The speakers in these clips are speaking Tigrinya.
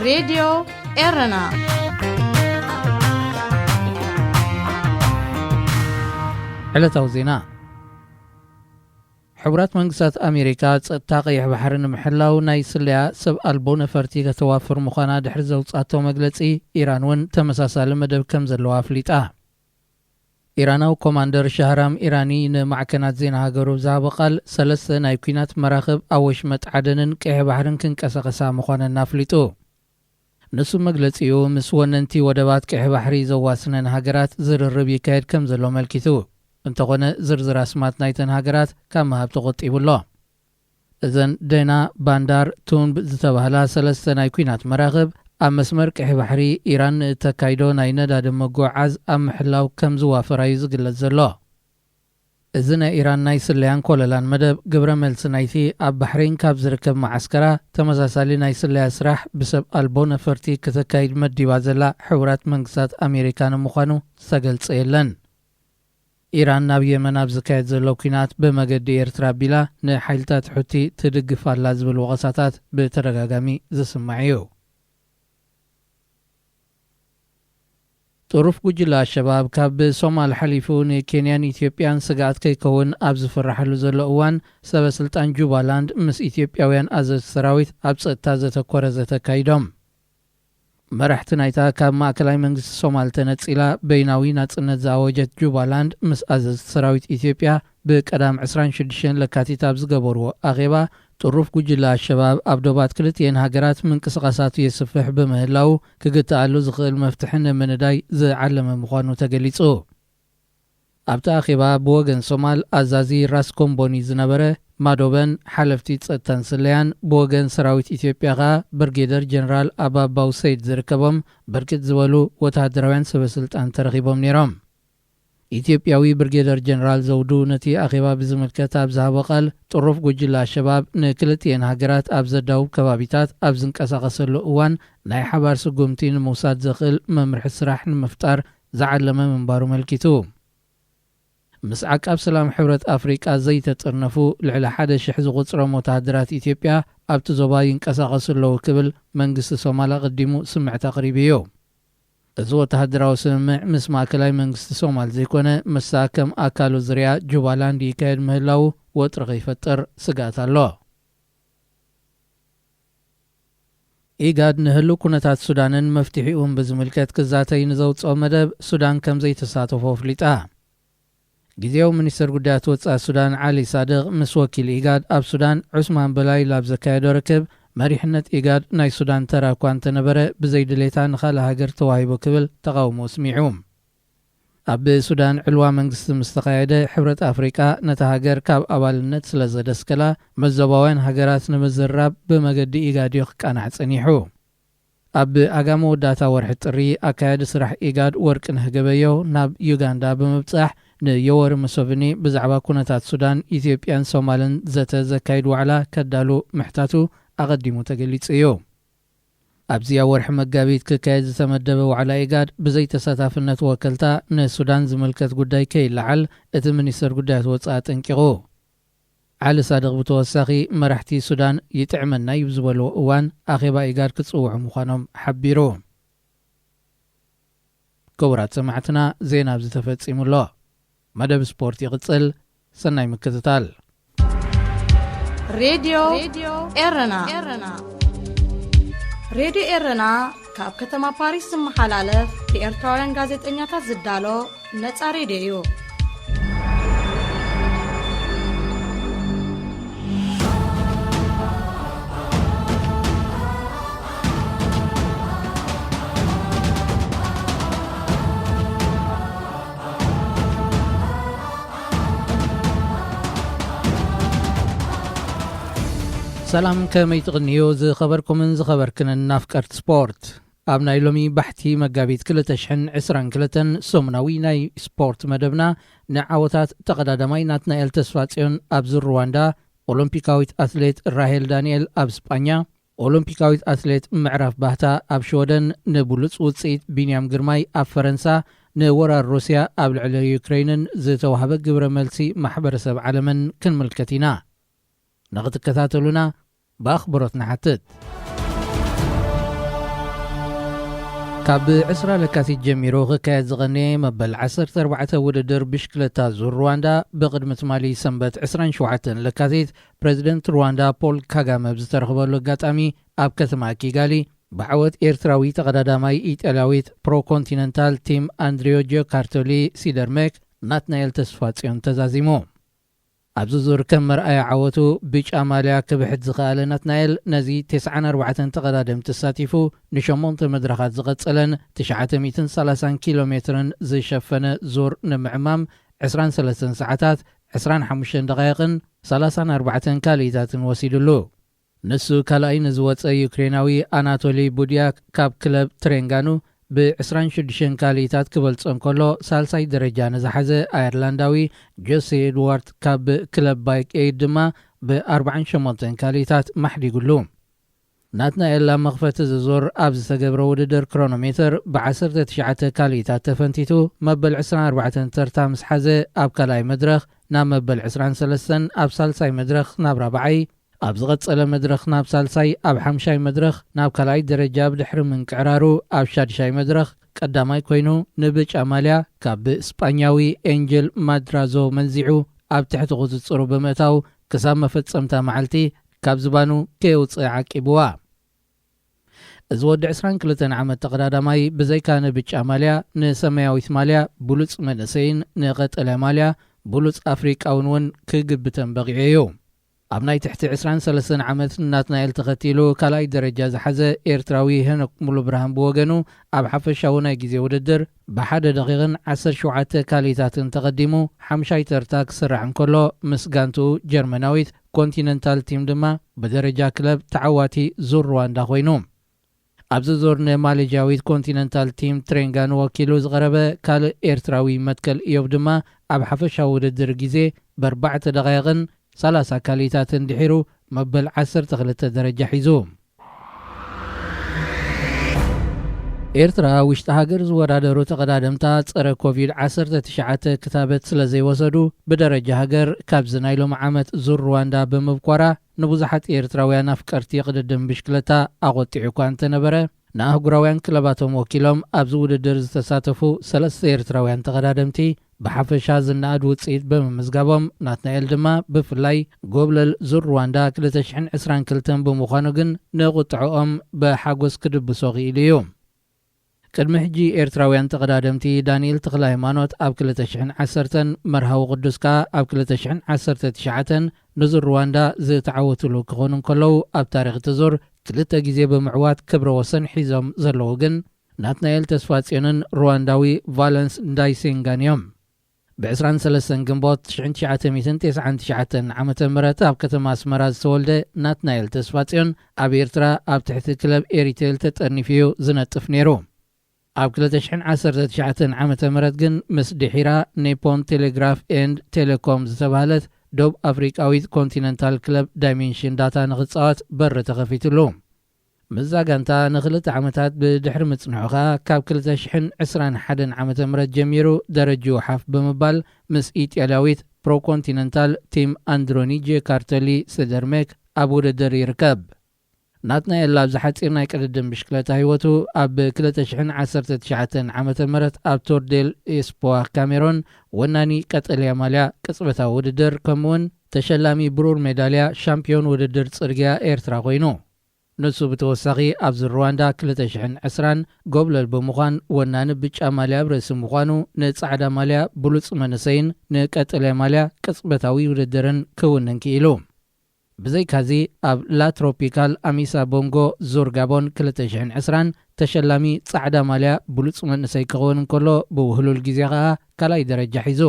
ሬድዮ ኤረና። ዕለታዊ ዜና። ሕቡራት መንግስታት ኣሜሪካ ጸጥታ ቀይሕ ባሕሪ ንምሕላው ናይ ስለያ ሰብ ኣልቦ ነፈርቲ ከተዋፍር ምዃና ድሕሪ ዘውጻቶ መግለጺ፣ ኢራን እውን ተመሳሳሊ መደብ ከም ዘለዋ ኣፍሊጣ። ኢራናዊ ኮማንደር ሻህራም ኢራኒ ንማዕከናት ዜና ሃገሩ ብዝሃቦ ቃል፣ ሰለስተ ናይ ኲናት መራኽብ ኣብ ወሽመጥ ዓደንን ቀይሕ ባሕርን ክንቀሳቐሳ ምዃነን ኣፍሊጡ። ንሱ መግለጺኡ ምስ ወነንቲ ወደባት ቀይሕ ባሕሪ ዘዋስነን ሃገራት ዝርርብ ይካየድ ከም ዘሎ ኣመልኪቱ። እንተኾነ ዝርዝር ኣስማት ናይተን ሃገራት ካብ ምሃብ ተቖጢቡ ኣሎ። እዘን ደና ባንዳር ቱንብ ዝተባህላ ሰለስተ ናይ ኲናት መራኽብ ኣብ መስመር ቀይሕ ባሕሪ ኢራን ንእተካይዶ ናይ ነዳዲ ምጉዕዓዝ ኣብ ምሕላው ከም ዝዋፈራ እዩ ዝግለጽ ዘሎ። እዚ ናይ ኢራን ናይ ስለያን ኮለላን መደብ ግብረ መልሲ ናይቲ ኣብ ባሕሬን ካብ ዝርከብ መዓስከራ ተመሳሳሊ ናይ ስለያ ስራሕ ብሰብ ኣልቦ ነፈርቲ ከተካይድ መዲባ ዘላ ሕቡራት መንግስታት ኣሜሪካ ንምዃኑ ዝተገልጸ የለን። ኢራን ናብ የመን ኣብ ዝካየድ ዘሎ ኲናት ብመገዲ ኤርትራ ኣቢላ ንሓይልታት ሑቲ ትድግፍ ኣላ ዝብል ወቐሳታት ብተደጋጋሚ ዝስማዕ እዩ። ጥሩፍ ጉጅለ ኣሸባብ ካብ ሶማል ሓሊፉ ንኬንያን ኢትዮጵያን ስግኣት ከይከውን ኣብ ዝፍርሓሉ ዘሎ እዋን፣ ሰበ ስልጣን ጁባላንድ ምስ ኢትዮጵያውያን ኣዘዝቲ ሰራዊት ኣብ ጸጥታ ዘተኮረ ዘተ ኣካይዶም። መራሕቲ ናይታ ካብ ማእከላይ መንግስቲ ሶማል ተነጺላ በይናዊ ናጽነት ዝኣወጀት ጁባላንድ ምስ ኣዘዝቲ ሰራዊት ኢትዮጵያ ብቀዳም ዕስራን ሽዱሽተን ለካቲት ኣብ ዝገበርዎ ኣኼባ፣ ጥሩፍ ጉጅለ ኣሸባብ ኣብ ዶባት ክልቲኤን ሃገራት ምንቅስቓሳቱ የስፍሕ ብምህላው፣ ክግትኣሉ ዝኽእል መፍትሒ ንምንዳይ ዝዓለመ ምዃኑ ተገሊጹ። ኣብቲ ኣኼባ ብወገን ሶማል ኣዛዚ ራስ ኮምቦኒ ዝነበረ ማዶበን ሓለፍቲ ጸጥታን ስለያን፣ ብወገን ሰራዊት ኢትዮጵያ ከኣ ብርጌደር ጀነራል ኣባባው ሰይድ ዝርከቦም ብርክት ዝበሉ ወተሃደራውያን ሰበ ስልጣን ተረኺቦም ነይሮም። ኢትዮጵያዊ ብርጌደር ጀነራል ዘውዱ ነቲ ኣኼባ ብዝምልከት ኣብ ዝሃቦ ቃል፣ ጥሩፍ ጉጅለ ኣሸባብ ንክልቲኤን ሃገራት ኣብ ዘዳውብ ከባቢታት ኣብ ዝንቀሳቐሰሉ እዋን ናይ ሓባር ስጉምቲ ንምውሳድ ዘኽእል መምርሒ ስራሕ ንምፍጣር ዝዓለመ ምንባሩ ኣመልኪቱ። ምስ ዓቃብ ሰላም ሕብረት ኣፍሪቃ ዘይተጠርነፉ ልዕሊ ሓደ ሽሕ ዝቑጽሮም ወተሃደራት ኢትዮጵያ ኣብቲ ዞባ ይንቀሳቐሱ ኣለዉ ክብል መንግስቲ ሶማል ኣቐዲሙ ስምዕት ኣቕሪቡ እዩ። እዚ ወተሃደራዊ ስምምዕ ምስ ማእከላይ መንግስቲ ሶማል ዘይኮነ፣ ምስታ ከም ኣካሉ ዝሪኣ ጁባላንድ ይካየድ ምህላዉ ወጥሪ ከይፈጥር ስግኣት ኣሎ። ኢጋድ ንህሉው ኩነታት ሱዳንን መፍትሒኡን ብዝምልከት ክዛተይ ንዘውጽኦ መደብ ሱዳን ከም ዘይተሳተፎ ኣፍሊጣ። ግዜያዊ ሚኒስተር ጉዳያት ወጻኢ ሱዳን ዓሊ ሳድቕ ምስ ወኪል ኢጋድ ኣብ ሱዳን ዑስማን በላይል ኣብ ዘካየዶ ርክብ፣ መሪሕነት ኢጋድ ናይ ሱዳን ተራ እኳ እንተነበረ፣ ብዘይ ድሌታ ንኻልእ ሃገር ተዋሂቡ ክብል ተቓውሞ ኣስሚዑ። ኣብ ሱዳን ዕልዋ መንግስቲ ምስ ተኻየደ፣ ሕብረት ኣፍሪቃ ነታ ሃገር ካብ ኣባልነት ስለ ዘደስከላ፣ ምስ ዞባውያን ሃገራት ንምዝርራብ ብመገዲ ኢጋድ እዩ ክቃናዕ ጸኒሑ። ኣብ ኣጋ መወዳእታ ወርሒ ጥሪ፣ ኣካያዲ ስራሕ ኢጋድ ወርቅነህ ገበዮ ናብ ዩጋንዳ ብምብጻሕ፣ ንዮወሪ ሙሶቪኒ ብዛዕባ ኩነታት ሱዳን፣ ኢትዮጵያን ሶማልን ዘተ ዘካይድ ዋዕላ ከዳሉ ምሕታቱ ኣቐዲሙ ተገሊጹ እዩ። ኣብዚ ኣብ ወርሒ መጋቢት ክካየድ ዝተመደበ ዋዕላ ኢጋድ ብዘይ ተሳታፍነት ወከልታ ንሱዳን ዝምልከት ጉዳይ ከይለዓል እቲ ሚኒስተር ጉዳያት ወጻኢ ኣጠንቂቑ። ዓሊ ሳድቕ ብተወሳኺ መራሕቲ ሱዳን ይጥዕመና እዩ ዝበልዎ እዋን ኣኼባ ኢጋድ ክጽውዑ ምዃኖም ሓቢሩ። ክቡራት ሰማዕትና፣ ዜና ኣብዚ ተፈጺሙ ኣሎ። መደብ ስፖርት ይቕጽል። ሰናይ ምክትታል። ሬድዮ ኤረና። ሬድዮ ኤረና ካብ ከተማ ፓሪስ ዝመሓላለፍ ብኤርትራውያን ጋዜጠኛታት ዝዳሎ ነጻ ሬድዮ እዩ። ሰላም፣ ከመይ ትቕንዩ? ዝኸበርኩምን ዝኸበርክንን ናፍቀርቲ ስፖርት፣ ኣብ ናይ ሎሚ ባሕቲ መጋቢት ክልተ ሽሕን ዕስራን ክልተን ሰሙናዊ ናይ ስፖርት መደብና፣ ንዓወታት ተቐዳዳማይ ናትናኤል ተስፋጽዮን ኣብዚ ሩዋንዳ፣ ኦሎምፒካዊት ኣትሌት ራሄል ዳንኤል ኣብ ስጳኛ፣ ኦሎምፒካዊት ኣትሌት ምዕራፍ ባህታ ኣብ ሽወደን፣ ንብሉጽ ውጽኢት ቢንያም ግርማይ ኣብ ፈረንሳ፣ ንወራር ሩስያ ኣብ ልዕሊ ዩክረይንን ዝተዋህበ ግብረ መልሲ ማሕበረሰብ ዓለምን ክንምልከት ኢና። ንኽትከታተሉና ብኣኽብሮት ንሓትት። ካብ ዕስራ ለካቲት ጀሚሩ ክካየድ ዝቐነየ መበል ዓሰርተ ኣርባዕተ ውድድር ብሽክለታ ዙር ሩዋንዳ፣ ብቕድሚ ትማሊ ሰንበት ዕስራን ሸውዓተን ለካቲት፣ ፕረዚደንት ሩዋንዳ ፖል ካጋመ ብዝተረኽበሉ ኣጋጣሚ፣ ኣብ ከተማ ኪጋሊ ብዓወት ኤርትራዊ ተቐዳዳማይ ኢጣልያዊት ፕሮ ኮንቲነንታል ቲም ኣንድሪዮ ጂዮካርቶሊ ሲደርሜክ፣ ናትናኤል ተስፋጽዮን ተዛዚሙ። ኣብዚ ዙር ከም መርኣያ ዓወቱ ብጫ ማልያ ክብሕት ዝኸኣለ ናትናኤል፣ ነዚ ተስዓን ኣርባዕተን ተቐዳደምቲ ኣሳቲፉ፣ ንሸሞንተ መድረኻት ዝቐጸለን ትሽዓተ ሚእትን ሰላሳን ኪሎ ሜትርን ዝሸፈነ ዙር ንምዕማም ዕስራን ሰለስተን ሰዓታት፣ ዕስራን ሓሙሽተን ደቓይቕን ሰላሳን ኣርባዕተን ካልኢታትን ወሲዱሉ። ንሱ ካልኣይ ንዝወጸ ዩክሬናዊ ኣናቶሊ ቡድያክ ካብ ክለብ ትሬንጋኑ ብዕስራን ሽዱሽተን ካልኢታት ክበልጾ እንከሎ፣ ሳልሳይ ደረጃ ንዝሓዘ ኣየርላንዳዊ ጆሴ ኤድዋርድ ካብ ክለብ ባይክ ኤይድ ድማ ብኣርባዓን ሸሞንተን ካልኢታት ማሕዲጉሉ። ናትናኤል ኣብ መኽፈቲ እዚ ዙር ኣብ ዝተገብረ ውድድር ክሮኖሜተር ብዓሰርተ ትሽዓተ ካልኢታት ተፈንቲቱ፣ መበል ዕስራን ኣርባዕተን ተርታ ምስ ሓዘ፣ ኣብ ካልኣይ መድረኽ ናብ መበል ዕስራን ሰለስተን፣ ኣብ ሳልሳይ መድረኽ ናብ ራብዓይ፣ ኣብ ዝቐጸለ መድረኽ ናብ ሳልሳይ፣ ኣብ ሓምሻይ መድረኽ ናብ ካልኣይ ደረጃ ብድሕሪ ምንቅዕራሩ፣ ኣብ ሻድሻይ መድረኽ ቀዳማይ ኮይኑ፣ ንብጫ ማልያ ካብ ስጳኛዊ ኤንጀል ማድራዞ መንዚዑ፣ ኣብ ትሕቲ ቁጽጽሩ ብምእታው፣ ክሳብ መፈጸምታ መዓልቲ ካብ ዝባኑ ከየውጽእ ዓቂብዋ። እዚ ወዲ ዕስራን ክልተን ዓመት ተቐዳዳማይ፣ ብዘይካ ንብጫ ማልያ፣ ንሰማያዊት ማልያ ብሉጽ መንእሰይን ንቐጠልያ ማልያ ብሉጽ ኣፍሪቃውን እውን ክግብተን በቒዑ እዩ። ኣብ ናይ ትሕቲ ዕስራን ሰለስተን ዓመት ናትናኤል ተኸቲሉ ካልኣይ ደረጃ ዝሓዘ ኤርትራዊ ሄኖክ ሙሉብርሃን ብወገኑ፣ ኣብ ሓፈሻዊ ናይ ግዜ ውድድር ብሓደ ደቂቕን ዓሰርተ ሸውዓተ ካልኢታትን ተቐዲሙ ሓምሻይ ተርታ ክስራዕ እንከሎ፣ ምስ ጋንትኡ ጀርመናዊት ኮንቲነንታል ቲም ድማ ብደረጃ ክለብ ተዓዋቲ ዙር ሩዋንዳ ኮይኑ። ኣብዚ ዙር ንማሌዥያዊት ኮንቲነንታል ቲም ትሬንጋን ወኪሉ ዝቐረበ ካልእ ኤርትራዊ መትከል እዮብ ድማ ኣብ ሓፈሻዊ ውድድር ግዜ ብኣርባዕተ ደቓይቕን ሰላሳ ካልኢታትን ድሒሩ መበል ዓሰርተ ክልተ ደረጃ ሒዙ። ኤርትራ፣ ውሽጢ ሃገር ዝወዳደሩ ተቐዳደምታ ጸረ ኮቪድ ዓሰርተ ትሽዓተ ክታበት ስለ ዘይወሰዱ፣ ብደረጃ ሃገር ካብዚ ናይ ሎሚ ዓመት ዙር ሩዋንዳ ብምብኳራ፣ ንብዙሓት ኤርትራውያን ኣፍቀርቲ ቅድድም ብሽክለታ ኣቖጢዑ እኳ እንተነበረ፣ ንኣህጉራውያን ክለባቶም ወኪሎም ኣብዚ ውድድር ዝተሳተፉ ሰለስተ ኤርትራውያን ተቐዳደምቲ ብሓፈሻ ዝነኣድ ውጽኢት ብምምዝጋቦም፣ ናትናኤል ድማ ብፍላይ ጎብለል ዙር ሩዋንዳ ክልተ ሽሕን ዕስራን ክልተን ብምዃኑ ግን ንቁጥዕኦም ብሓጎስ ክድብሶ ክኢሉ እዩ። ቅድሚ ሕጂ ኤርትራውያን ተቐዳደምቲ ዳንኤል ተኽለሃይማኖት ኣብ ክልተ ሽሕን ዓሰርተን፣ መርሃዊ ቅዱስ ከኣ ኣብ ክልተ ሽሕን ዓሰርተ ትሽዓተን ንዙር ሩዋንዳ ዝተዓወትሉ ክኾኑ እንከለዉ፣ ኣብ ታሪኽ እቲ ዙር ክልተ ግዜ ብምዕዋት ክብረ ወሰን ሒዞም ዘለዉ ግን ናትናኤል ተስፋጽዮንን ሩዋንዳዊ ቫለንስ እንዳይሴንጋን እዮም። ብ ዕስራን ሰለስተን ግንቦት ሺሕ ትሽዓተ ሚእትን ተስዓን ትሽዓተን ዓመተ ምህረት ኣብ ከተማ ኣስመራ ዝተወልደ ናትናኤል ተስፋጽዮን፣ ኣብ ኤርትራ ኣብ ትሕቲ ክለብ ኤሪቴል ተጠርኒፉ እዩ ዝነጥፍ ነይሩ። ኣብ ክልተ ሽሕን ዓሰርተ ትሽዓተን ዓመተ ምህረት ግን ምስ ድሒራ ኔፖን ቴሌግራፍ ኤንድ ቴሌኮም ዝተባህለት ደቡብ ኣፍሪቃዊት ኮንቲነንታል ክለብ ዳይሜንሽን ዳታ ንኽጻወት በሪ ተኸፊትሉ። ምስዛ ጋንታ ንኽልተ ዓመታት ብድሕሪ ምጽንሑ ከኣ፣ ካብ ክልተ ሽሕን ዕስራን ሓደን ዓመተ ምህረት ጀሚሩ ደረጅኡ ሓፍ ብምባል፣ ምስ ኢጣልያዊት ፕሮኮንቲነንታል ቲም ኣንድሮኒጂ ካርተሊ ስደርሜክ ኣብ ውድድር ይርከብ። ናትናኤል ኣብዚ ሓጺር ናይ ቅድድም ብሽክለታ ህይወቱ፣ ኣብ ክልተ ሽሕን ዓሰርተ ትሽዓተን ዓመተ ምህረት ኣብ ቶር ዴል ኤስፖዋ ካሜሮን ወናኒ ቀጠልያ ማልያ ቅጽበታዊ ውድድር፣ ከምኡውን ተሸላሚ ብሩር ሜዳልያ ሻምፒዮን ውድድር ጽርግያ ኤርትራ ኮይኑ። ንሱ ብተወሳኺ ኣብዚ ሩዋንዳ ክልተ ሽሕን ዕስራን ጎብለል ብምዃን ወናኒ ብጫ ማልያ ኣብ ርእሲ ምዃኑ፣ ንጻዕዳ ማልያ ብሉጽ መንእሰይን ንቀጠልያ ማልያ ቅጽበታዊ ውድድርን ክውንን ክኢሉ። ብዘይካዚ፣ ኣብ ላ ትሮፒካል ኣሚሳ ቦንጎ ዙር ጋቦን ክልተ ሽሕን ዕስራን ተሸላሚ ጻዕዳ ማልያ ብሉጽ መንእሰይ ክኸውን እንከሎ፣ ብውህሉል ግዜ ኸኣ ካልኣይ ደረጃ ሒዙ።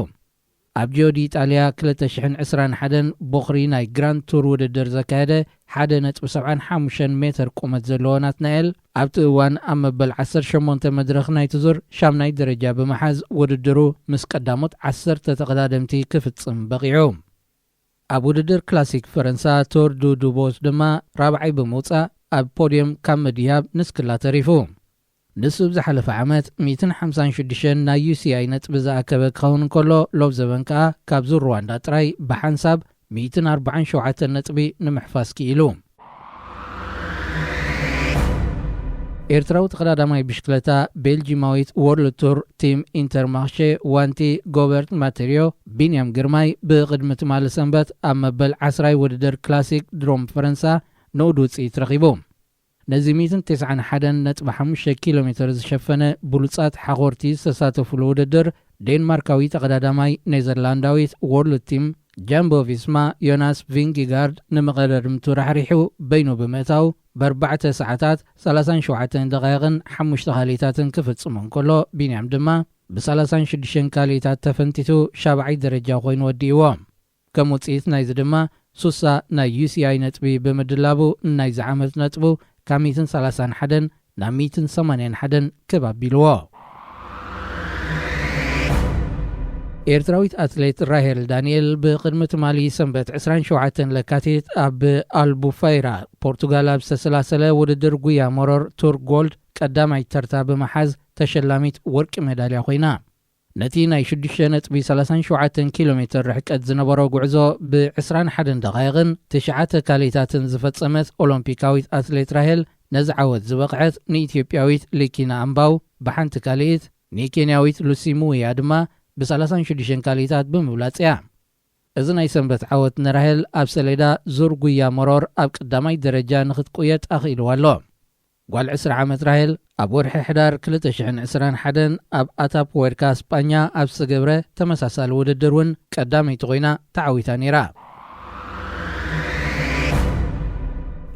ኣብ ጂዮ ዲ ኢጣልያ ክልተ ሽሕን ዕስራን ሓደን ቦኽሪ ናይ ግራንድ ቱር ውድድር ዘካየደ ሓደ ነጥቢ ሰብዓን ሓሙሽተን ሜትር ቁመት ዘለዎ ናትናኤል፣ ኣብቲ እዋን ኣብ መበል ዓሰርተ ሸሞንተ መድረኽ ናይቲ ዙር ሻምናይ ደረጃ ብምሓዝ፣ ውድድሩ ምስ ቀዳሞት ዓሰርተ ተቐዳደምቲ ክፍጽም በቒዑ። ኣብ ውድድር ክላሲክ ፈረንሳ ቶር ዱ ዱቦስ ድማ ራብዓይ ብምውጻእ፣ ኣብ ፖድየም ካብ ምድያብ ንስክላ ተሪፉ። ንሱ ኣብ ዝሓለፈ ዓመት ሚእትን ሓምሳን ሽዱሽተን ናይ ዩ ሲ ኣይ ነጥቢ ዝኣከበ ክኸውን እንከሎ፣ ሎብ ዘበን ከኣ ካብ ዙር ሩዋንዳ ጥራይ ብሓንሳብ ሚእትን ኣርባዓን ሸውዓተን ነጥቢ ንምሕፋስ ክኢሉ። ኤርትራዊ ተቐዳዳማይ ብሽክለታ ቤልጂማዊት ወርልድ ቱር ቲም ኢንተርማርሼ ዋንቲ ጎበርት ማቴርዮ ቢንያም ግርማይ ብቕድሚ ትማሊ ሰንበት ኣብ መበል ዓስራይ ውድድር ክላሲክ ድሮም ፈረንሳ ንኡድ ውፅኢት ረኺቡ። ነዚ ሚእትን ተስዓን ሓደን ነጥቢ ሓሙሽተ ኪሎ ሜትር ዝሸፈነ ብሉጻት ሓኾርቲ ዝተሳተፉሉ ውድድር፣ ዴንማርካዊ ተቐዳዳማይ ኔዘርላንዳዊት ወርልድ ቲም ጃምቦ ቪስማ ዮናስ ቪንጊጋርድ ንመቐደድምቱ ራሕሪሑ በይኑ ብምእታው፣ ብኣርባዕተ ሰዓታት ሰላሳን ሸውዓተን ደቓይቕን ሓሙሽተ ካልኢታትን ክፍጽሞ እንከሎ፣ ቢንያም ድማ ብሰላሳን ሽዱሽተን ካልኢታት ተፈንቲቱ ሻብዓይ ደረጃ ኮይኑ ወዲእዎ። ከም ውጽኢት ናይዚ ድማ፣ ሱሳ ናይ ዩ ሲ ኣይ ነጥቢ ብምድላቡ፣ ናይዚ ዓመት ነጥቡ ካብ ሚእትን ሰላሳን ሓደን ናብ ሚእትን ሰማንያን ሓደን ክብ ኣቢልዎ። ኤርትራዊት ኣትሌት ራሄል ዳንኤል ብቕድሚ ትማሊ ሰንበት ዕስራን ሸውዓተን ለካቲት ኣብ ኣልቡፈይራ ፖርቱጋል ኣብ ዝተሰላሰለ ውድድር ጉያ መሮር ቱር ጎልድ ቀዳማይ ተርታ ብምሓዝ ተሸላሚት ወርቂ ሜዳልያ ኮይና። ነቲ ናይ ሽዱሽተ ነጥቢ ሰላሳን ሸውዓተን ኪሎ ሜትር ርሕቀት ዝነበሮ ጉዕዞ ብ ዕስራን ሓደን ደቓይቕን ትሽዓተ ካልኢታትን ዝፈጸመት ኦሎምፒካዊት ኣትሌት ራሄል፣ ነዚ ዓወት ዝበቕዐት ንኢትዮጵያዊት ሊኪና ኣምባው ብሓንቲ ካልኢት፣ ንኬንያዊት ሉሲ ሙያ ድማ ብሰላሳን ሽዱሽተን ካልኢታት ብምብላጽ እያ። እዚ ናይ ሰንበት ዓወት ንራሄል ኣብ ሰሌዳ ዙር ጉያ መሮር ኣብ ቀዳማይ ደረጃ ንኽትቁየጥ ኣኽኢልዋ ኣሎ። ጓል ዕስራ ዓመት ራሄል ኣብ ወርሒ ሕዳር ክልተ ሽሕን ዕስራን ሓደን ኣብ ኣታፕ ወርካ ስጳኛ ኣብ ዝተገብረ ተመሳሳሊ ውድድር እውን ቀዳመይቲ ኮይና ተዓዊታ ነይራ።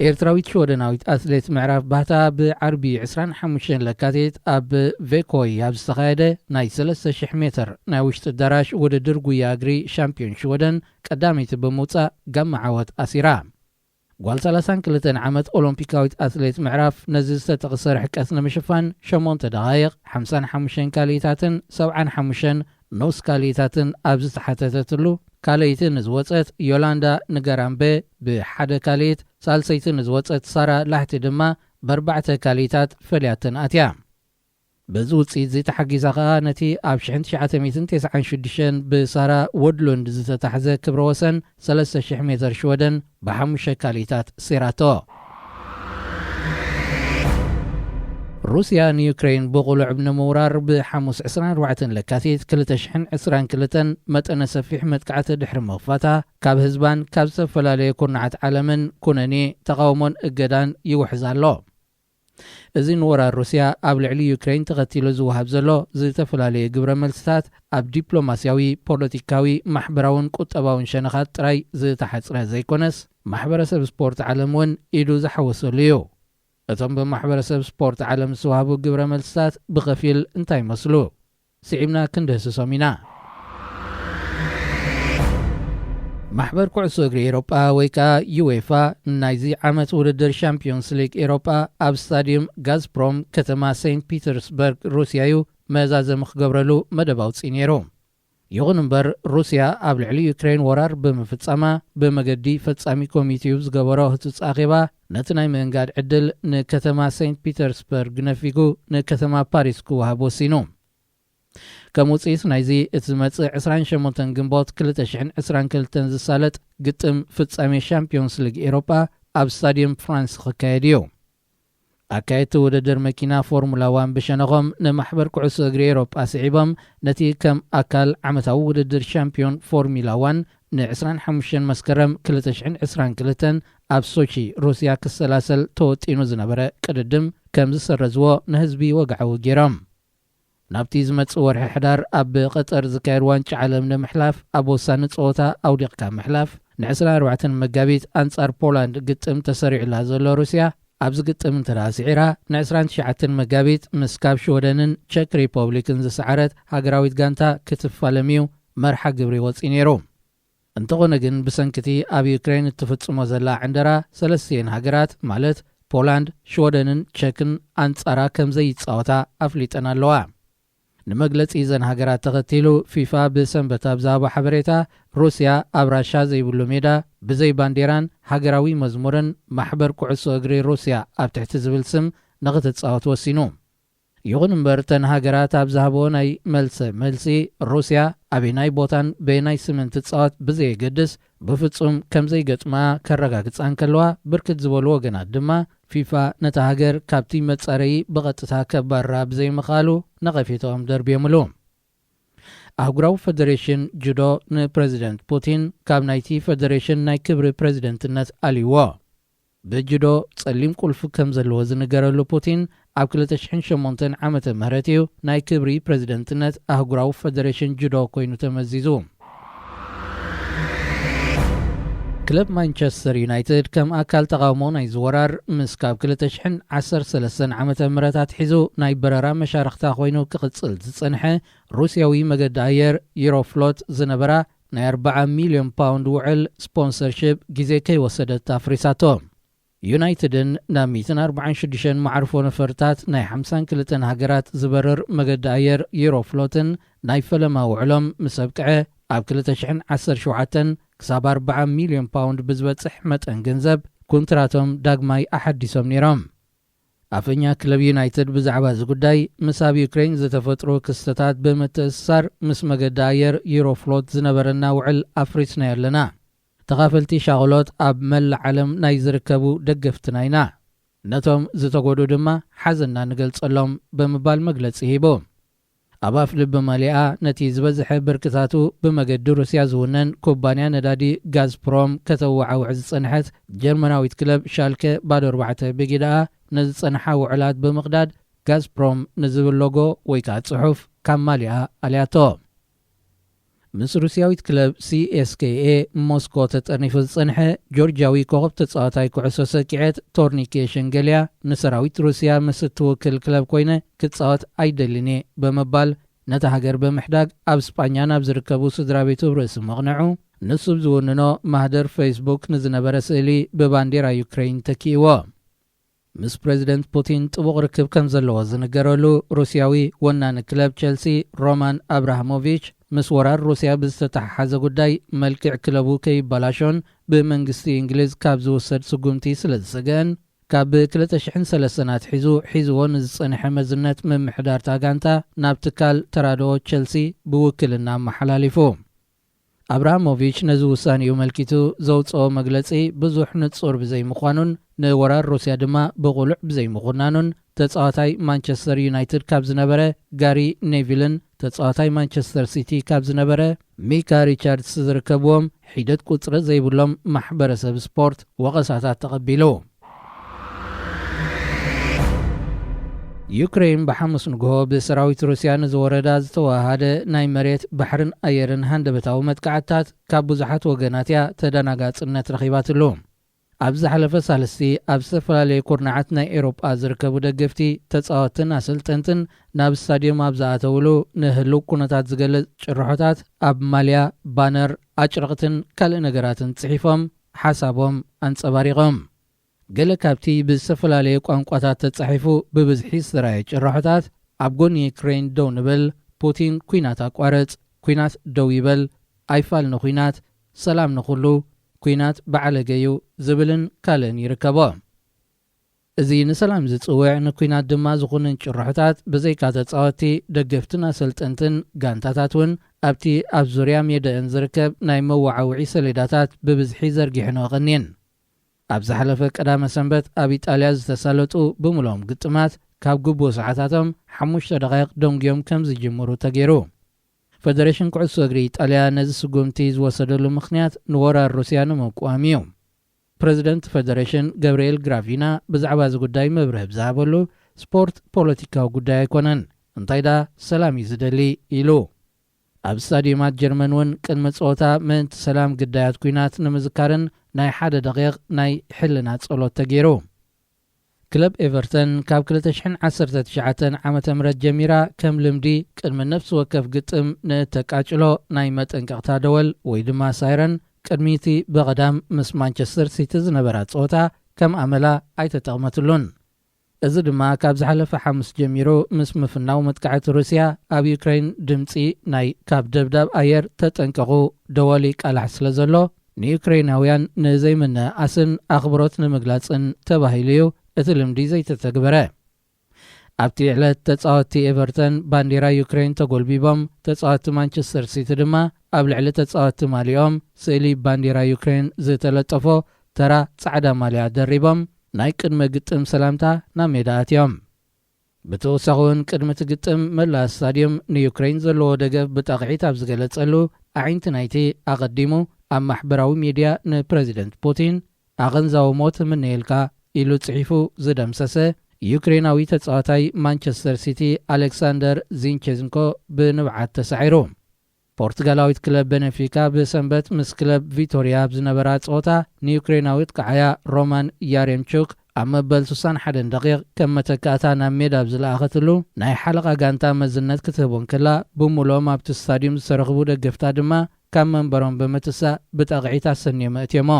ኤርትራዊት ሽወደናዊት ኣትሌት ምዕራፍ ባህታ ብዓርቢ ዕስራን ሓሙሽተን ለካቲት ኣብ ቬኮይ ኣብ ዝተኻየደ ናይ ሰለስተ ሽሕ ሜትር ናይ ውሽጢ ኣዳራሽ ውድድር ጉያ እግሪ ሻምፒዮን ሽወደን ቀዳመይቲ ብምውጻእ ጋማ ዓወት ኣሲራ። ጓል ሰላሳን ክልተን ዓመት ኦሎምፒካዊት ኣትሌት ምዕራፍ ነዚ ዝተጠቕሰ ርሕቀት ንምሽፋን ሸሞንተ ደቓይቕ ሓምሳን ሓሙሽተን ካልኢታትን ሰብዓን ሓሙሽተን ኖስ ካልኢታትን ኣብ ዝተሓተተትሉ፣ ካልኣይቲ ንዝወጸት ዮላንዳ ንጋራምበ ብሓደ ካልኢት፣ ሳልሰይቲ ንዝወጸት ሳራ ላሕቲ ድማ ብኣርባዕተ ካልኢታት ፈልያተን ኣትያ። በዚ ውጽኢት እዚ ተሓጊዛ ከኣ ነቲ ኣብ ሽሕን ትሽዓተ ሚእትን ተስዓን ሽዱሽተን ብሳራ ወድሉንድ ዝተታሕዘ ክብረ ወሰን ሰለስተ ሽሕ ሜትር ሽወደን ብሓሙሽተ ካልኢታት ሴራቶ። ሩስያ ንዩክሬን ብቕሉዕ ንምውራር ብሓሙስ ዕስራን ኣርባዕተን ለካቲት ክልተ ሽሕን ዕስራን ክልተን መጠነ ሰፊሕ መጥቃዕቲ ድሕሪ ምኽፋታ፣ ካብ ህዝባን ካብ ዝተፈላለየ ኩርናዓት ዓለምን ኩነኔ፣ ተቓውሞን እገዳን ይውሕዝ ኣሎ። እዚ ንወራር ሩስያ ኣብ ልዕሊ ዩክሬን ተኸቲሉ ዝወሃብ ዘሎ ዝተፈላለየ ግብረ መልስታት፣ ኣብ ዲፕሎማስያዊ፣ ፖለቲካዊ፣ ማሕበራውን ቁጠባውን ሸነኻት ጥራይ ዝተሓጽረ ዘይኮነስ፣ ማሕበረሰብ ስፖርት ዓለም እውን ኢዱ ዝሓወሰሉ እዩ። እቶም ብማሕበረሰብ ስፖርት ዓለም ዝተዋህቡ ግብረ መልስታት ብኸፊል እንታይ ይመስሉ? ስዒብና ክንድህስሶም ኢና። ማሕበር ኩዕሶ እግሪ ኤሮጳ ወይ ከኣ ዩዌፋ፣ ናይዚ ዓመት ውድድር ሻምፒዮንስ ሊግ ኤሮጳ ኣብ ስታድዩም ጋዝፕሮም ከተማ ሴንት ፒተርስበርግ ሩስያ እዩ መዛዘሚ ክገብረሉ መደብ ኣውጺኡ ነይሩ። ይኹን እምበር፣ ሩስያ ኣብ ልዕሊ ዩክሬን ወራር ብምፍጻማ፣ ብመገዲ ፈጻሚ ኮሚቴኡ ዝገበሮ ህጹጽ ኣኼባ፣ ነቲ ናይ ምእንጋድ ዕድል ንከተማ ሴንት ፒተርስበርግ ነፊጉ ንከተማ ፓሪስ ክወሃብ ወሲኑ። ከም ውጽኢት ናይዚ፣ እቲ ዝመጽእ ዕስራን ሸሞንተን ግንቦት ክልተ ሽሕን ዕስራን ክልተን ዝሳለጥ ግጥም ፍጻሜ ሻምፒዮንስ ሊግ ኤሮጳ ኣብ ስታድየም ፍራንስ ክካየድ እዩ። ኣካየድቲ ውድድር መኪና ፎርሙላ ዋን ብሸነኾም፣ ንማሕበር ኩዕሶ እግሪ ኤሮጳ ስዒቦም፣ ነቲ ከም ኣካል ዓመታዊ ውድድር ሻምፒዮን ፎርሙላ ዋን ን ዕስራን ሓሙሽተን መስከረም ክልተ ሽሕን ዕስራን ክልተን ኣብ ሶቺ ሩስያ ክሰላሰል ተወጢኑ ዝነበረ ቅድድም ከም ዝሰረዝዎ ንህዝቢ ወግዓዊ ገይሮም። ናብቲ ዝመጽእ ወርሒ ሕዳር ኣብ ቀጠር ዝካየድ ዋንጫ ዓለም ንምሕላፍ፣ ኣብ ወሳኒ ጸወታ ኣውዲቕካ ምሕላፍ፣ ን ዕስራን ኣርባዕተን መጋቢት ኣንጻር ፖላንድ ግጥም ተሰሪዑላ ዘሎ ሩስያ፣ ኣብዚ ግጥም እንተ ደኣ ስዒራ፣ ን ዕስራን ትሽዓተን መጋቢት ምስ ካብ ሽወደንን ቸክ ሪፖብሊክን ዝሰዓረት ሃገራዊት ጋንታ ክትፋለም እዩ መርሓ ግብሪ ወጺኡ ነይሩ። እንተኾነ ግን፣ ብሰንኪ እቲ ኣብ ዩክሬን እትፍጽሞ ዘላ ዕንደራ፣ ሰለስቲኤን ሃገራት፣ ማለት ፖላንድ፣ ሽወደንን ቸክን፣ ኣንጻራ ከም ዘይጻወታ ኣፍሊጠን ኣለዋ። ንመግለጺ እዘን ሃገራት ተኸቲሉ፣ ፊፋ ብሰንበት ኣብ ዝሃቦ ሓበሬታ፣ ሩስያ ኣብ ራሻ ዘይብሉ ሜዳ፣ ብዘይ ባንዴራን ሃገራዊ መዝሙርን፣ ማሕበር ኩዕሶ እግሪ ሩስያ ኣብ ትሕቲ ዝብል ስም ንኽትጻወት ወሲኑ። ይኹን እምበር፣ እተን ሃገራት ኣብ ዝሃብዎ ናይ መልሰ መልሲ፣ ሩስያ ኣበየናይ ቦታን በየናይ ስምን ትጻወት ብዘየገድስ፣ ብፍጹም ከም ዘይገጥማ ከረጋግጻ እንከለዋ፣ ብርክት ዝበሉ ወገናት ድማ፣ ፊፋ ነታ ሃገር ካብቲ መጻረዪ ብቐጥታ ከባርራ ብዘይምኽኣሉ ነቐፌታኦም ደርብዮምሉ። ኣህጉራዊ ፈደሬሽን ጁዶ ንፕረዚደንት ፑቲን ካብ ናይቲ ፈደሬሽን ናይ ክብሪ ፕረዚደንትነት ኣልይዎ። ብጁዶ ጸሊም ቁልፊ ከም ዘለዎ ዝንገረሉ ፑቲን፣ ኣብ ክልተ ሽሕን ሸሞንተን ዓመተ ምህረት እዩ ናይ ክብሪ ፕረዚደንትነት ኣህጉራዊ ፈደሬሽን ጁዶ ኮይኑ ተመዚዙ። ክለብ ማንቸስተር ዩናይትድ ከም ኣካል ተቓውሞ ናይ ዝወራር፣ ምስ ካብ ክልተ ሽሕን ዓሰርተ ሰለስተን ዓመተ ምህረት ኣትሒዙ ናይ በረራ መሻርኽታ ኮይኑ ክቕጽል ዝጸንሐ ሩስያዊ መገዲ ኣየር ዩሮፍሎት ዝነበራ ናይ ኣርብዓ ሚልዮን ፓውንድ ውዕል ስፖንሰርሺፕ ግዜ ከይወሰደት ኣፍሪሳቶ። ዩናይትድን ናብ ሚእትን ኣርባዓን ሽዱሽተን መዓርፎ ነፈርታት ናይ ሓምሳን ክልተን ሃገራት ዝበርር መገዲ ኣየር ዩሮፍሎትን ናይ ፈለማ ውዕሎም ምስ ኣብቅዐ፣ ኣብ ክልተ ሽሕን ዓሰርተ ሸውዓተን ክሳብ ኣርብዓ ሚልዮን ፓውንድ ብዝበጽሕ መጠን ገንዘብ ኩንትራቶም ዳግማይ ኣሓዲሶም ነይሮም። ኣፈኛ ክለብ ዩናይትድ ብዛዕባ እዚ ጉዳይ፣ ምስ ኣብ ዩክሬን ዝተፈጥሩ ክስተታት ብምትእስሳር ምስ መገዲ ኣየር ዩሮፍሎት ዝነበረና ውዕል ኣፍሪስናዮ ኣለና። ተኻፈልቲ ሻቕሎት ኣብ መላእ ዓለም ናይ ዝርከቡ ደገፍትና ኢና። ነቶም ዝተጎድኡ ድማ ሓዘንና ንገልጸሎም ብምባል መግለጺ ሂቡ። ኣብ ኣፍ ልቢ ማሊኣ ነቲ ዝበዝሐ ብርክታቱ ብመገዲ ሩስያ ዝውነን ኩባንያ ነዳዲ ጋዝፕሮም ከተወዓውዕ ዝጸንሐት ጀርመናዊት ክለብ ሻልከ ባዶ ኣርባዕተ ብጊዳኣ ንዝጸንሓ ውዕላት ብምቕዳድ ጋዝፕሮም ንዝብል ሎጎ ወይ ከዓ ጽሑፍ ካብ ማሊኣ ኣልያቶ። ምስ ሩስያዊት ክለብ ሲ ኤስ ኬ ኤ ሞስኮ ተጠርኒፉ ዝጸንሐ ጆርጅያዊ ኮኸብ ተጻዋታይ ኩዕሶ ሰኪዐት ቶርኒኬ ሸንገልያ ንሰራዊት ሩስያ ምስ እትውክል ክለብ ኮይነ ክጻወት ኣይደልን እየ ብምባል ነታ ሃገር ብምሕዳግ ኣብ ስጳኛ ናብ ዝርከቡ ስድራ ቤቱ ርእሲ መቕንዑ ንሱ ብዝውንኖ ማህደር ፌስቡክ ንዝነበረ ስእሊ ብባንዴራ ዩክሬን ተኪእዎ። ምስ ፕረዚደንት ፑቲን ጥቡቕ ርክብ ከም ዘለዎ ዝንገረሉ ሩስያዊ ወናኒ ክለብ ቸልሲ ሮማን ኣብራሃሞቪች፣ ምስ ወራር ሩስያ ብዝተተሓሓዘ ጉዳይ መልክዕ ክለቡ ከይበላሾን ብመንግስቲ እንግሊዝ ካብ ዝውሰድ ስጉምቲ ስለ ዝሰግአን፣ ካብ ክልተ ሽሕን ሰለስተን ኣትሒዙ ሒዝዎ ንዝጸንሐ መዝነት ምምሕዳር እታ ጋንታ ናብ ትካል ተራድኦ ቸልሲ ብውክልና ኣመሓላሊፉ። ኣብራሃሞቪች ነዚ ውሳኔኡ መልኪቱ ዘውጽኦ መግለጺ ብዙሕ ንጹር ብዘይምዃኑን ንወራር ሩስያ ድማ ብቕሉዕ ብዘይምኹናኑን፣ ተጻዋታይ ማንቸስተር ዩናይትድ ካብ ዝነበረ ጋሪ ኔቪልን ተጻዋታይ ማንቸስተር ሲቲ ካብ ዝነበረ ሚካ ሪቻርድስ ዝርከብዎም ሒደት ቁጽሪ ዘይብሎም ማሕበረሰብ ስፖርት ወቐሳታት ተቐቢሉ። ዩክሬን ብሓሙስ ንግሆ ብሰራዊት ሩስያ ንዝወረዳ ዝተወሃሃደ ናይ መሬት፣ ባሕርን ኣየርን ሃንደበታዊ መጥቃዕትታት ካብ ብዙሓት ወገናት እያ ተደናጋጽነት ረኺባትሉ። ኣብ ዝሓለፈ ሳልስቲ ኣብ ዝተፈላለዩ ኩርናዓት ናይ ኤውሮጳ ዝርከቡ ደገፍቲ፣ ተጻወትትን ኣሰልጠንትን ናብ ስታድዮም ኣብ ዝኣተውሉ ንህልው ኩነታት ዝገልጽ ጭርሖታት ኣብ ማልያ፣ ባነር፣ ኣጭርቕትን ካልእ ነገራትን ጽሒፎም ሓሳቦም ኣንጸባሪቖም። ገለ ካብቲ ብዝተፈላለየ ቋንቋታት ተጻሒፉ ብብዝሒ ዝተራእየ ጭርሖታት፣ ኣብ ጎኒ ዩክሬን ደው ንበል፣ ፑቲን ኲናት ኣቋርጽ፣ ኲናት ደው ይበል፣ ኣይፋል ንኲናት፣ ሰላም ንኹሉ፣ ኲናት ብዓለገ እዩ ዝብልን ካልእን ይርከቦ። እዚ ንሰላም ዝጽውዕ፣ ንኲናት ድማ ዝኹንን ጭርሖታት፣ ብዘይካ ተጻወትቲ፣ ደገፍትን ኣሰልጠንትን ጋንታታት እውን ኣብቲ ኣብ ዙርያ ሜዳአን ዝርከብ ናይ መወዓውዒ ሰሌዳታት ብብዝሒ ዘርጊሐንኦ ቀንየን። ኣብ ዝሓለፈ ቀዳመ ሰንበት ኣብ ኢጣልያ ዝተሳለጡ ብምልኦም ግጥማት ካብ ግቡእ ሰዓታቶም ሓሙሽተ ደቓይቕ ደንጉዮም ከም ዝጅምሩ ተገይሩ። ፈደሬሽን ኩዕሶ እግሪ ኢጣልያ ነዚ ስጉምቲ ዝወሰደሉ ምኽንያት ንወራር ሩስያ ንምቅዋም እዩ። ፕረዚደንት ፈደሬሽን ገብርኤል ግራቪና ብዛዕባ እዚ ጉዳይ መብርሂ ብዝሃበሉ፣ ስፖርት ፖለቲካዊ ጉዳይ ኣይኮነን፣ እንታይ ደኣ ሰላም እዩ ዝደሊ ኢሉ። ኣብ ስታድዩማት ጀርመን እውን ቅድሚ ጸወታ ምእንቲ ሰላም ግዳያት ኲናት ንምዝካርን ናይ ሓደ ደቂቕ ናይ ሕልና ጸሎት ተገይሩ። ክለብ ኤቨርተን ካብ ክልተ ሽሕን ዓሰርተ ትሽዓተን ዓመተ ምህረት ጀሚራ ከም ልምዲ ቅድሚ ነፍሲ ወከፍ ግጥም ንእተቃጭሎ ናይ መጠንቀቕታ ደወል ወይ ድማ ሳይረን ቅድሚ እቲ ብቐዳም ምስ ማንቸስተር ሲቲ ዝነበራ ጸወታ ከም ኣመላ ኣይተጠቕመትሉን። እዚ ድማ ካብ ዝሓለፈ ሓሙስ ጀሚሩ ምስ ምፍናው መጥቃዕቲ ሩስያ ኣብ ዩክሬን ድምጺ ናይ ካብ ደብዳብ ኣየር ተጠንቀቑ ደወል ይቃላሕ ስለ ዘሎ፣ ንዩክሬናውያን ንዘይምንእኣስን ኣኽብሮት ንምግላጽን ተባሂሉ እዩ እቲ ልምዲ ዘይተተግበረ። ኣብቲ ዕለት ተጻወትቲ ኤቨርተን ባንዲራ ዩክሬን ተጎልቢቦም፣ ተጻወትቲ ማንቸስተር ሲቲ ድማ ኣብ ልዕሊ ተጻወትቲ ማሊኦም ስእሊ ባንዲራ ዩክሬን ዝተለጠፎ ተራ ጻዕዳ ማልያ ደሪቦም ናይ ቅድመ ግጥም ሰላምታ ናብ ሜዳ ኣትዮም። ብተወሳኺ እውን ቅድሚ እቲ ግጥም መላእ ስታድዮም ንዩክሬን ዘለዎ ደገፍ ብጣቕዒት ኣብ ዝገለጸሉ ኣዒንቲ ናይቲ ኣቐዲሙ ኣብ ማሕበራዊ ሚድያ ንፕረዚደንት ፑቲን ኣቐንዛዊ ሞት እምነየልካ ኢሉ ጽሒፉ ዝደምሰሰ ዩክሬናዊ ተጻዋታይ ማንቸስተር ሲቲ ኣሌክሳንደር ዚንቸንኮ ብንብዓት ተሳዒሩ። ፖርቱጋላዊት ክለብ ቤነፊካ ብሰንበት ምስ ክለብ ቪቶሪያ ኣብ ዝነበራ ጸወታ ንዩክሬናዊ ኣጥቃዓያ ሮማን ያሬምቹክ ኣብ መበል ስሳን ሓደን ደቂቕ ከም መተካእታ ናብ ሜዳ ኣብ ዝለኣኸትሉ ናይ ሓለቓ ጋንታ መዝነት ክትህቦ እንከላ፣ ብምሉኦም ኣብቲ ስታድዩም ዝተረኽቡ ደገፍታ ድማ ካብ መንበሮም ብምትሳእ ብጣቕዒት ኣሰንዮም ኣእትዮሞ።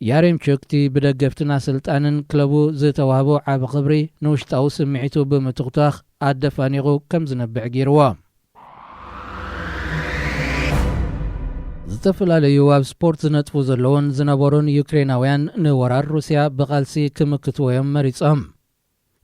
ያሬምቹክ እቲ ብደገፍትን ኣሰልጣንን ክለቡ ዝተዋህቦ ዓቢ ክብሪ ንውሽጣዊ ስምዒቱ ብምትኹታኽ ኣደፋኒቑ ከም ዝነብዕ ገይርዎ። ዝተፈላለዩ ኣብ ስፖርት ዝነጥፉ ዘለውን ዝነበሩን ዩክሬናውያን ንወራር ሩስያ ብቓልሲ ክምክትዎ እዮም መሪጾም።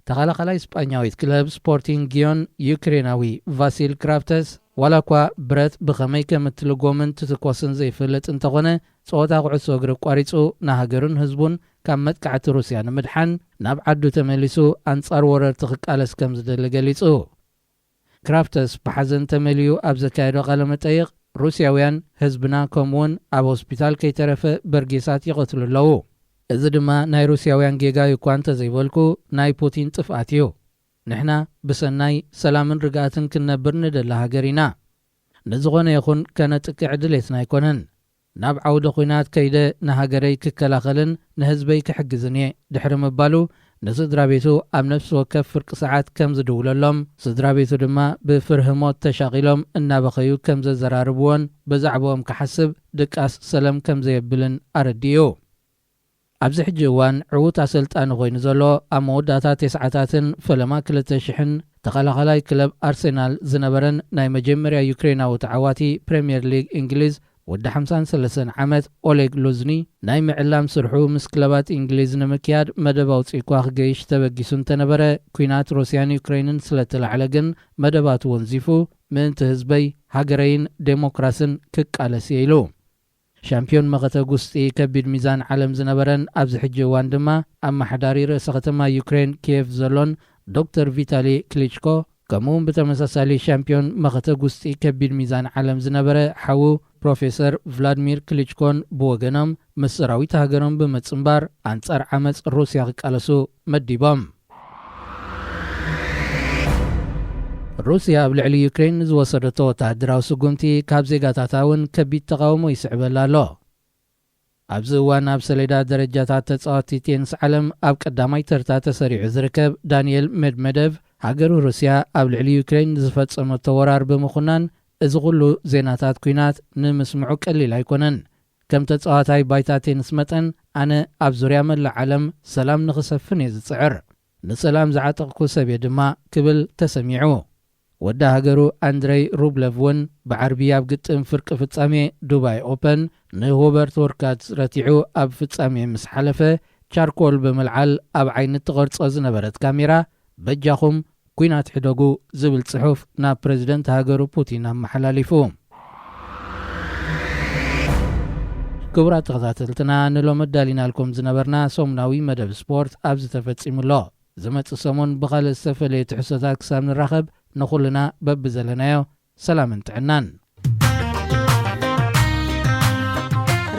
ተኸላኻላይ ስጳኛዊት ክለብ ስፖርቲንግ ጊዮን ዩክሬናዊ ቫሲል ክራፍተስ ዋላ እኳ ብረት ብኸመይ ከም እትልጎምን ትትኮስን ዘይፈልጥ እንተኾነ፣ ጸወታ ኩዕሶ እግሪ ኣቋሪጹ ንሃገሩን ህዝቡን ካብ መጥቃዕቲ ሩስያ ንምድሓን ናብ ዓዱ ተመሊሱ ኣንጻር ወረርቲ ክቃለስ ከም ዝደሊ ገሊጹ። ክራፍተስ ብሓዘን ተመልዩ ኣብ ዘካየዶ ቃለ መጠይቕ፣ ሩስያውያን ህዝብና ከምኡውን ኣብ ሆስፒታል ከይተረፈ በርጌሳት ይቐትሉ ኣለዉ። እዚ ድማ ናይ ሩስያውያን ጌጋ እዩ እኳ እንተዘይበልኩ ናይ ፑቲን ጥፍኣት እዩ። ንሕና ብሰናይ ሰላምን ርግኣትን ክንነብር ንደሊ ሃገር ኢና። ንዝኾነ ይኹን ከነጥቅዕ ድሌትና ኣይኮነን። ናብ ዓውደ ኹናት ከይደ ንሃገረይ ክከላኸልን ንህዝበይ ክሕግዝን እየ ድሕሪ ምባሉ፣ ንስድራ ቤቱ ኣብ ነፍሲ ወከፍ ፍርቂ ሰዓት ከም ዝድውለሎም፣ ስድራ ቤቱ ድማ ብፍርሂ ሞት ተሻቒሎም እናበኸዩ ከም ዘዘራርብዎን ብዛዕባኦም ክሓስብ ድቃስ ሰለም ከም ዘየብልን ኣረዲኡ። ኣብዚ ሕጂ እዋን ዕዉት ኣሰልጣኒ ኮይኑ ዘሎ፣ ኣብ መወዳእታ ተስዓታትን ፈለማ ክልተ ሽሕን ተኸላኻላይ ክለብ ኣርሴናል ዝነበረን ናይ መጀመርያ ዩክሬናዊ ተዓዋቲ ፕሪምየር ሊግ እንግሊዝ ወዲ ሓምሳን ሰለስተን ዓመት ኦሌግ ሉዝኒ፣ ናይ ምዕላም ስርሑ ምስ ክለባት እንግሊዝ ንምክያድ መደብ ኣውጺኡ እኳ ክገይሽ ተበጊሱ እንተነበረ፣ ኲናት ሩስያን ዩክሬንን ስለተላዕለ ግን መደባቱ ወንዚፉ፣ ምእንቲ ህዝበይ፣ ሃገረይን ዴሞክራስን ክቃለስ እየ ኢሉ። ሻምፒዮን መኸተ ጉስጢ ከቢድ ሚዛን ዓለም ዝነበረን ኣብዚ ሕጂ እዋን ድማ ኣመሓዳሪ ርእሰ ከተማ ዩክሬን ኪየቭ ዘሎን ዶክተር ቪታሊ ክሊችኮ፣ ከምኡ እውን ብተመሳሳሊ ሻምፒዮን መኸተ ጉስጢ ከቢድ ሚዛን ዓለም ዝነበረ ሓዉ ፕሮፌሰር ቭላድሚር ክሊችኮን ብወገኖም፣ ምስ ሰራዊት ሃገሮም ብምጽንባር ኣንጻር ዓመጽ ሩስያ ክቃለሱ መዲቦም። ሩስያ ኣብ ልዕሊ ዩክሬን ንዝወሰደቶ ወተሃደራዊ ስጉምቲ ካብ ዜጋታታ እውን ከቢድ ተቓውሞ ይስዕበላ ኣሎ። ኣብዚ እዋን ኣብ ሰሌዳ ደረጃታት ተጻወትቲ ቴኒስ ዓለም ኣብ ቀዳማይ ተርታ ተሰሪዑ ዝርከብ ዳንኤል ሜድመደቭ፣ ሃገሩ ሩስያ ኣብ ልዕሊ ዩክሬን ዝፈጸመቶ ወራር ብምኹናን፣ እዚ ኩሉ ዜናታት ኲናት ንምስምዑ ቀሊል ኣይኮነን። ከም ተጻዋታይ ባይታ ቴኒስ መጠን፣ ኣነ ኣብ ዙርያ መላእ ዓለም ሰላም ንኽሰፍን እየ ዝጽዕር። ንሰላም ዝዓጠቕኩ ሰብ እየ ድማ ክብል ተሰሚዑ። ወዲ ሃገሩ ኣንድረይ ሩብለቭ እውን ብዓርቢ ኣብ ግጥም ፍርቂ ፍጻሜ ዱባይ ኦፐን ንሆበርት ሆርካዝ ረቲዑ ኣብ ፍጻሜ ምስ ሓለፈ፣ ቻርኮል ብምልዓል ኣብ ዓይኒ እትቐርጾ ዝነበረት ካሜራ፣ በጃኹም ኲናት ሕደጉ ዝብል ጽሑፍ ናብ ፕረዚደንት ሃገሩ ፑቲን ኣመሓላሊፉ። ክቡራት ተኸታተልትና፣ ንሎሚ ኣዳሊናልኩም ዝነበርና ሰሙናዊ መደብ ስፖርት ኣብዚ ተፈጺሙ ኣሎ። ዝመጽእ ሰሙን ብኻልእ ዝተፈለየ ትሕዝቶታት ክሳብ ንራኸብ፣ ንኹልና በብዘለናዮ ሰላምን ጥዕናን።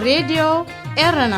ሬድዮ ኤረና።